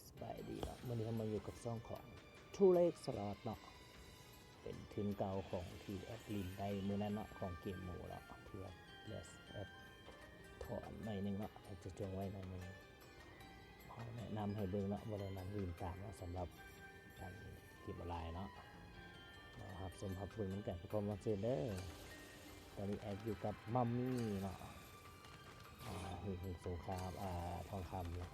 ສະບາຍດີເນາະ ມື້ນີ້ເຮົາມາຢູ່ກັບຊ່ອງຂອງທູເລັກສະລັອດເນາະ ເປັນທຶນເກົ່າຂອງທີ່ແອັດຫຼິ້ນໄດ້ມື້ນັ້ນເນາະ ຂອງເກມໝູເນາະ ທີ່ວ່າເຫຼືອແອັດຖອນໜ້ອຍໜຶ່ງເນາະ ແອັດຈະຈົ່ງໄວ້ໜ້ອຍໜຶ່ງ ເຮົາແນະນຳໃຫ້ເບິ່ງເນາະ ບໍ່ໄດ້ນຳຫຼິ້ນຕາມເນາະ ສຳລັບການເກມອອນລາຍເນາະ ເຮົາຮັບຊົມຮັບເບິ່ງນຳກັນ ພ້ອມກັນເຊີນເດີ. ຕອນນີ້ແອັດຢູ່ກັບມັມມີເນາະ ອ່າ ເຮັດສົງຄາມ ອ່າ ທອງຄຳເນາະ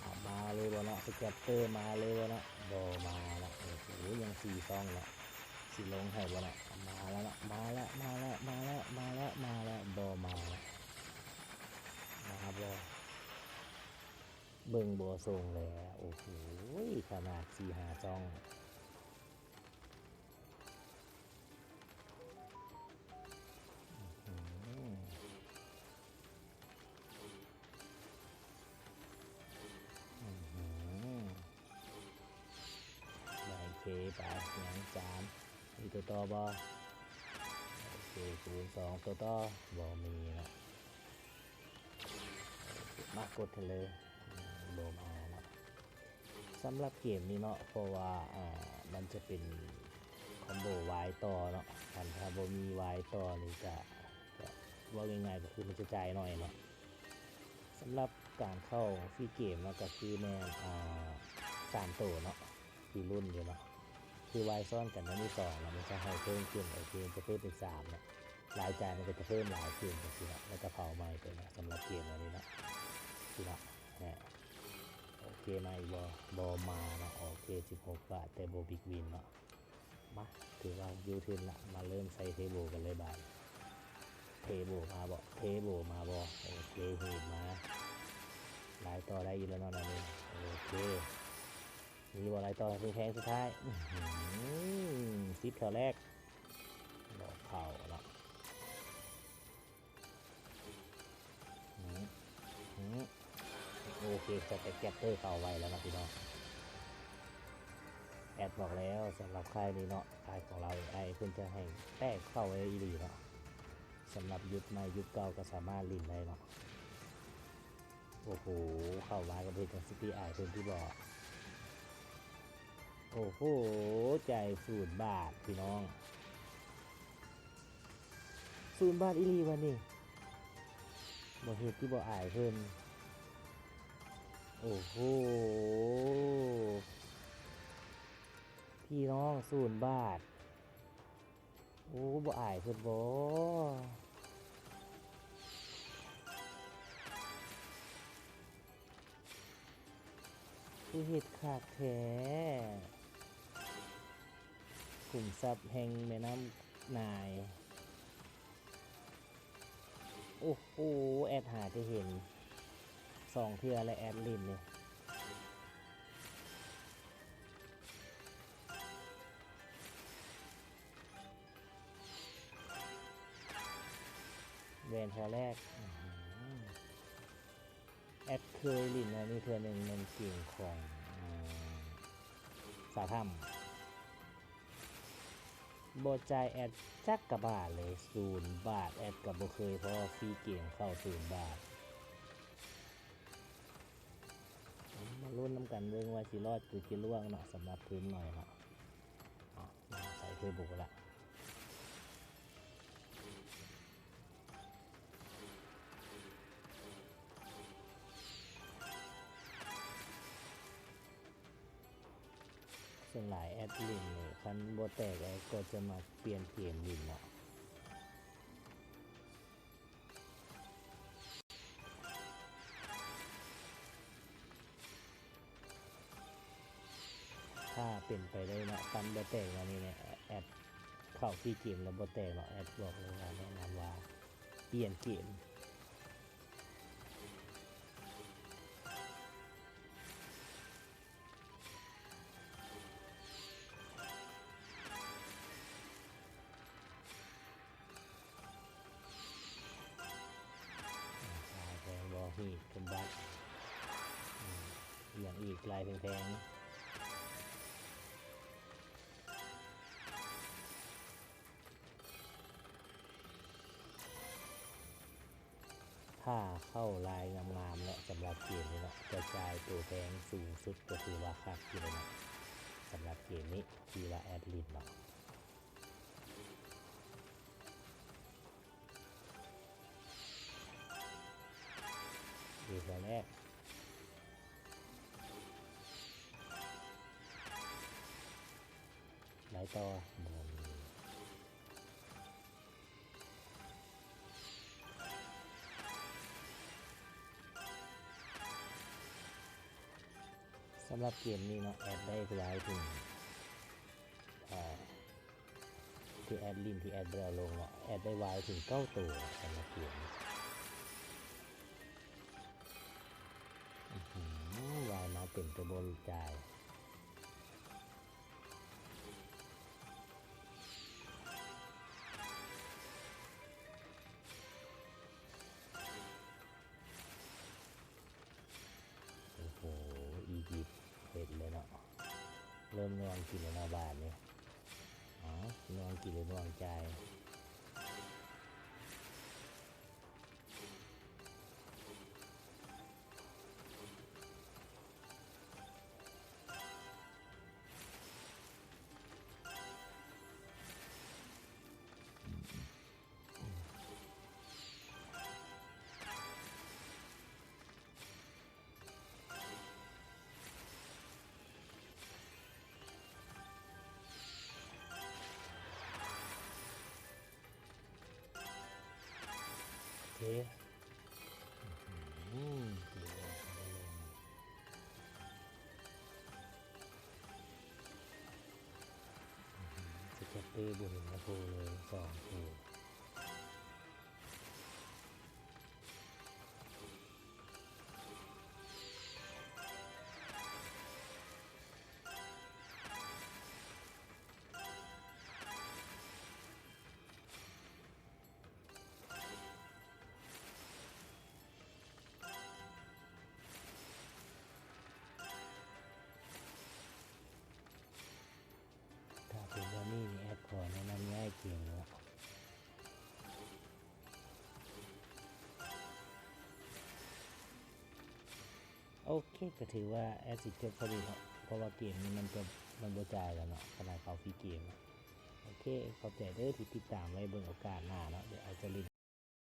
ອ່າ ມາເລີຍບໍ່ເນາະ ສະແກັດເຕີມາເລີຍບໍ່ເນາະ ບໍ່ມາເນາະ ໂອ້ໂຫ ຍັງສີ່ຊ່ອງເນາະ ຊິລົງໃຫ້ບໍ່ເນາະ ມາແລ້ວເນາະ ມາແລ້ວ ມາແລ້ວ ມາແລ້ວ ມາແລ້ວ ມາແລ້ວ ບໍ່ມາເນາະ ມາບໍ່ ເບິ່ງບໍ່ຊົງແລ້ວ ໂອ້ໂຫ ຂະໜາດສີ່ຫ້າຊ່ອງ. ໄດ້ເຄໄປ ຍັງສາມ ມີຕົວຕໍ່ບໍ່? ໂອເຄ ສູນສອງ ຕົວຕໍ່ບໍ່ມີເນາະ ໂອເຄ ມາກົດໃຫ້ເລີຍ ບໍ່ມາເນາະ. ສຳລັບເກມນີ້ເນາະ ເພາະວ່າ ອ່າ ມັນຈະເປັນຄອມໂບວາຍຕໍ່ເນາະ ຄັນຖ້າບໍ່ມີວາຍຕໍ່ນີ້ກະ ກະເວົ້າງ່າຍໆ ກະຄືມັນຈະຈ່າຍໜ້ອຍເນາະ. ສຳລັບການເຂົ້າຟຣີເກມເນາະ ກະຄືແມ່ນ ອ່າ ສາມໂຕເນາະ ທີ່ລຸ້ນຢູ່ເນາະ ຄືວາຍຊ້ອນກັນແນວນີ້ສອງເນາະ ມັນຈະໃຫ້ເພີ່ມຂຶ້ນ ໂອເຄ ຈະເພີ່ມເປັນສາມເນາະ ລາຍຈ່າຍມັນກະຈະເພີ່ມຫຼາຍຂຶ້ນຈັ່ງຊີ້ເນາະ ແລ້ວກະເຜົາໃໝ່ໄປເນາະ ສຳລັບເກມແນວນີ້ເນາະ ຊີ້ເນາະ ແຮະ. ໂອເຄ ມາອີກບໍ່? ບໍ່ມາເນາະ ໂອເຄ ສິບຫົກບາດ ແຕ່ບໍ່ບິກວິນເນາະ ມາ ຖືວ່າຢູ່ທຶນລະ ມາເລີ່ມໃສ່ເທເບິລກັນເລີຍບາດ ເທເບິລມາບໍ່? ເທເບິລມາບໍ່? ໂອເຄ ຮີບມາ ລາຍຕໍ່ໄດ້ຢູ່ແລ້ວເນາະ ແນວນີ້ ໂອເຄ ມີບໍ່ລາຍຕໍ່ ແພງສຸດທ້າຍ ອືຫື ສິບແຖວແລກ ບໍ່ເຂົ້າເນາະ ອື ອື ໂອເຄ ສະແຕັກແກັບເຕີເຂົ້າໄວແລ້ວເນາະພີ່ນ້ອງ ແອັດບອກແລ້ວ ສຳລັບຄ້າຍນີ້ເນາະ ຄ້າຍຂອງລາວ ເອໄອ ເພິ່ນຈະໃຫ້ແຕ້ມເຂົ້າໄວອີ່ຫຼີເນາະ ສຳລັບຍຸກໃໝ່ຍຸກເກົ່າກະສາມາດຫຼິ້ນໄດ້ເນາະ ໂອ້ໂຫ ເຂົ້າມາກະເຮັດຈັ່ງຊິຕິອາຍເພິ່ນຕິບໍ ໂອ້ໂຫ ຈ່າຍສູນບາດພີ່ນ້ອງ ສູນບາດອີ່ຫຼີບາດນີ້ ບໍ່ເຮັດຕິບໍ່ອາຍເພິ່ນ ໂອ້ໂຫ ພີ່ນ້ອງ ສູນບາດ ໂອ້ ບໍ່ອາຍເພິ່ນບໍ? ຄືເຮັດຄັກແທ້ ຂຸມຊັບແຫ່ງແມ່ນ້ຳນາຍ ໂອ້ໂຫ ແອັດຫາແຕ່ເຫັນ ສອງເທື່ອແລ້ວແອັດຫຼິ້ນນີ້ ແວ່ນແຖວແລກ ອືຫື ແອັດເຄີຍຫຼິ້ນອັນນີ້ເທື່ອໜຶ່ງ ແມ່ນເກມຂອງ ອາ ສາວຖ້ຳ ບໍ່ຈ່າຍແອັດຈັກກະບາດເລີຍ ສູນບາດ ແອັດກະບໍ່ເຄີຍພໍຟຣີເກມເຂົ້າສູນບາດ ມາລຸ້ນນຳກັນເບິ່ງວ່າຊິລອດຫຼືຊິລ່ວງເນາະ ສຳລັບທຶນໜ້ອຍເນາະ ອາ ໃສ່ເທເບິລລະ ສ່ວນຫຼາຍແອັດຫຼິ້ນນີ້ ຄັນບໍ່ແຕກແອັດກໍຈະມັກປ່ຽນເກມຫຼິ້ນເນາະ ຖ້າເປັນໄປໄດ້ເນາະ ຄັນບໍ່ແຕກແນວນີ້ແຫຼະ ແອັດເຂົ້າຟຣີເກມແລ້ວບໍ່ແຕກເນາະ ແອັດບອກເລີຍວ່າ ແນະນຳວ່າປ່ຽນເກມ ລາຍແພງບໍ່? ຮີດສົມບັດ ອືມ ອີ່ຫຍັງອີກ? ລາຍແພງໆ ຖ້າເຂົ້າລາຍງາມໆ ແລະ ສຳລັບເກ ກະຈ່າຍໂຕແພງສູງສຸດ ກໍຖືວ່າຄັກຢູ່ເດເນາະ. ສຳລັບເກມນີ້ທີ່ວ່າແອັດລິນເນາະ ເອ ແຖວແລກ ໄດ້ຕໍ່ ບໍ່ມີ. ສຳລັບເກມນີ້ເນາະ ແອັດໄດ້ວາຍເຖິງ ເອີ ທີ່ແອັດລິນ ທີ່ແອັດບໍ່ໄດ້ເອົາລົງເນາະ ແອັດໄດ້ວາຍເຖິງເກົ້າໂຕ ສຳລັບເກມນີ້. ອືຫື ວາຍມາເຕັມແຕ່ບໍ່ໄດ້ຈ່າຍ. ໂອ້ໂຫ ອີຢິບເຮັດເລີຍເນາະ ເລີ່ມໜ່ວງກິນແລ້ວເນາະບາດນີ້. ເອົ້າ ໜ່ວງກິນຫຼືໜ່ວງຈ່າຍ? ໂອເຄ ອືຫື ສະແກັບເປ້ບໍ່ເຫັນມາໂທເລີຍ ສອງໂທ. ຖ້າເປັນແບບນີ້ນີ້ ແອັດຂໍແນະນຳຍ້າຍເກມເນາະ. ໂອເຄ ກໍຖືວ່າແອັດຊິຈົບເທົ່ານີ້ເນາະ ເພາະວ່າເກມນີ້ມັນຈະ ມັນບໍ່ຈ່າຍແລ້ວເນາະ ຂະໜາດເຂົາຟຣີເກມ. ໂອເຄ ຂອບໃຈເດີທີ່ຕິດຕາມໄວ້ ເບິ່ງໂອກາດໜ້າເນາະ ດຽວແອັດຈະຫຼິ້ນ